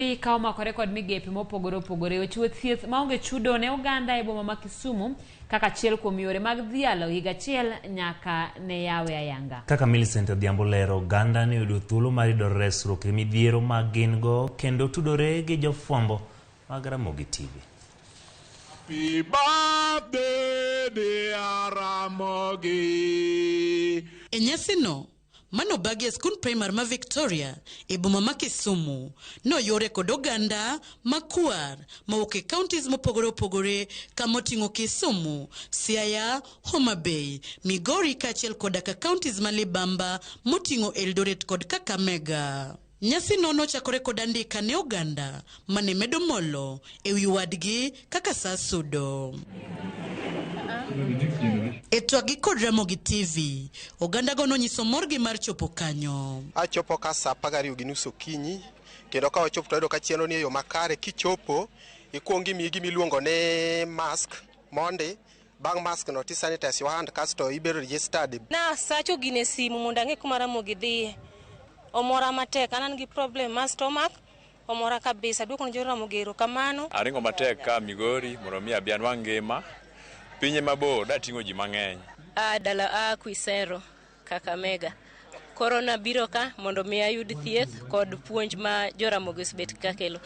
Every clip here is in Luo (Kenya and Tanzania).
Ka omakore kod migepe mopogore opogore ochiwo thieth maonge chudo ne oganda e boma ma Kisumu kaka achiel kuom yore mag dhialo higa achiel nyaka ne yawe ayanga. Kaka Millicent Odhiambo lero, oganda ne oyudo thuolo mar yudo resruok e midhiero ma gin go kendo tudore gi jofwambo mag Ramogi TV. Happy birthday dear Ramogi. E nyasino, manobagi e skund primar ma Victoria e boma ma Kisumu, noyore kod oganda makwar mawuok e counties mopogore opogore kamoting'o Kisumu, Siaya, Homa Bay, Migori kaachiel koda ka counties ma libamba moting'o Eldoret kod Kakamega. Nyasino nochakore kod andika ne oganda mane medo molo e wi wadgi kaka saa sudo. E twak gi kod Ramogi TV, ogandago nonyiso morgi mar chopo kanyo. Achopo ka saa 12:30 okinyi kendo ka wachopo to wayudo ka chenro ni e yo makare. Kichopo ikuongo imiyi gima iluongo ni mask mondi, bang' mask no ti sanitize your hand kasto ibedo registered. Na sacho gine simu mondo ang'e kuma Ramogi dhiye. Omora matek, an an gi problem mar stomach, omora kabisa. Aduoko ne jo Ramogi erokamano. Aringo matek ka Migori mondo mi abi anwang' ngima. Pinye mabor dating'o ji mang'eny. A dala a Kwisero, Kakamega. Koro nabiro ka mondo mi ayud thieth kod puonj ma jo Ramogi osebet ka kelo.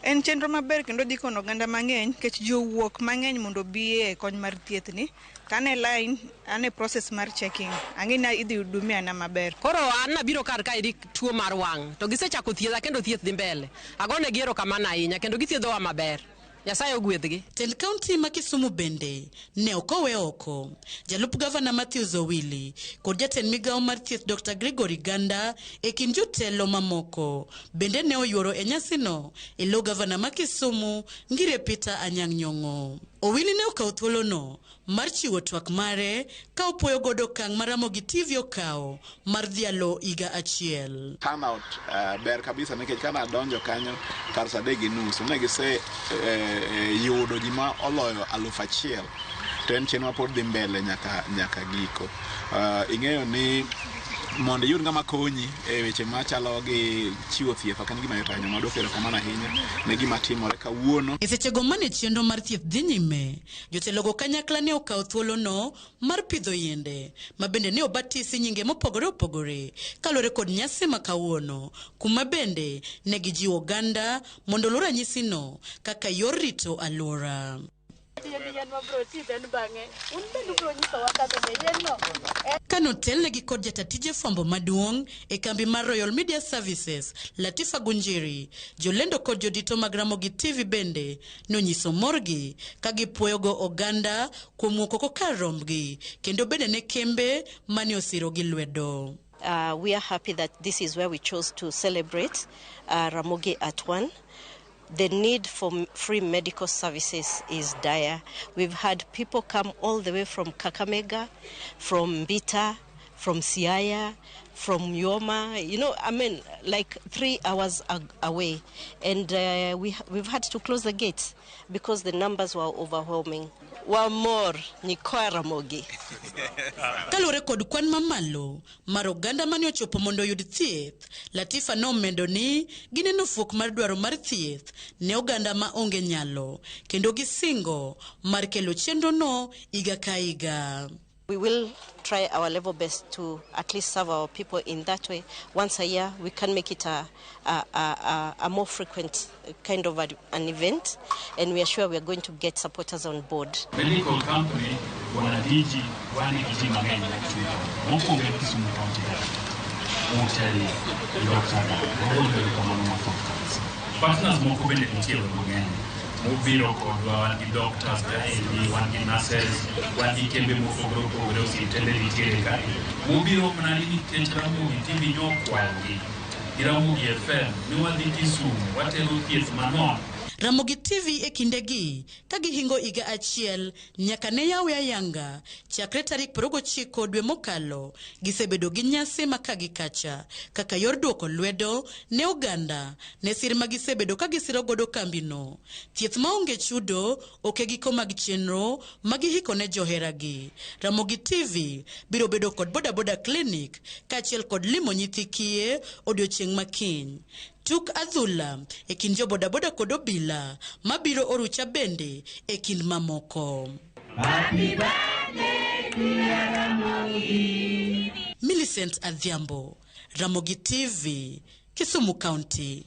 En chenro maber kendo dhi konyo oganda mang'eny nikech ji owuok mang'eny mondo obi e kony mar thieth ni. To an e line, an e process mar checking. Ang'e ni idhi hudumia na maber. Koro an nabiro kar kaeri tuo mar wang' to gisechako thiedha kendo thieth dhi mbele. Agonegi erokamano ahinya kendo githiedhowa maber. Nyasaye ogwedhgi. Tend kaunti ma Kisumu bende ne ok owe oko. Jalup gavana Matthews Owili kod jatend migawo mar thieth Dr. Gregory Ganda e kind jotelo mamoko bende ne oyuoro e nyasino e lo gavana ma Kisumu Ngire Peter Anyang' Nyong'o. Owili ne okawo thuolono mar chiwo twak mare ka opuoyo godo okang' ma Ramogi TV okawo mar dhialo higa achiel. Turnout ber kabisa nikech kana adonjo kanyo kar saa 3:30 ne gise yudo ji ma oloyo 1000 to en chenro mapod dhi mbele nyaka giko. Ing'eyo ni mondo iyud ng'ama konyi e weche machalo gi chiwo thieth ok en gima yot ahinya. Wadwoko erokamano ahinya ne gima timore kawuono. E sechego mane chenro mar thieth dhi nyime, jotelogo kanyakla ne okawo thuolono mar pidho yiende ma bende ne obatisi nyinge mopogore opogore kaluwore kod nyasi ma kawuono, kuma bende ne gijiwo oganda mondo oluw ranyisino kaka yor rito alwora. Kanotelnegi kod jata tije fwambo maduong' e kambi mar Royal Media Services, Latifa Gunjiri, jolendo kod jodito mag Ramogi TV bende nonyiso morgi ka gipuoyogo oganda kuom wuok oko kar rombgi kendo bende ne kembe mane osirogi lwedo. We are happy that this is where we chose to celebrate Ramogi at One. The need for free medical services is dire. We've had people come all the way from Kakamega, from Mbita, from Siaya, from Yoma, like 3 hours away. And we've had to close the gates because the numbers were overwhelming. Wamor nyikwa Ramogi. Kaluwore kod kwan mamalo mar oganda mane ochopo mondo oyud thieth, Latifa nomedo ni gineno fuok mar dwaro mar thieth ne oganda ma onge nyalo kendo gisingo mar kelo chenro no higa ka higa. We will try our level best to at least serve our people in that way. Once a year, we can make it a more frequent kind of an event, and we are sure we are going to get supporters on board. Medical company wanadiji wane ji mang'eny mokwongo en Kisumu County Government motelo Dr. Wagolo erokamano mathoth kabisa. Partners moko bende nitie mang'eny mobiro kodwa, wan gi doctors kaendi, wan gi nurses, wan gi kembe mopogore opogore, osiptende nitiere kae mobiro mana ni nikech Ramogi TV nyokwayogi gi Ramogi FM ni wadhi Kisumu watero thieth manono. Ramogi TV e kindegi ka gihingo higa achiel nyaka ne yawe ayanga chakre tarik 29 dwe mokalo gisebedo gi nyasi ma ka gi kacha kaka yor duoko lwedo ne oganda ne sir ma gisebedo ka gisiro godo kambino. Thieth maonge chudo ok e giko mag chenro ma gihiko ne joheragi. Ramogi TV biro bedo kod bodaboda clinic kaachiel kod limo nyithi kiye odiochieng' ma kiny. Tuk adhula e kind jo bodaboda kod obila mabiro orucha bende e kind mamoko. Millicent Adhiambo, Ramogi TV, Kisumu County.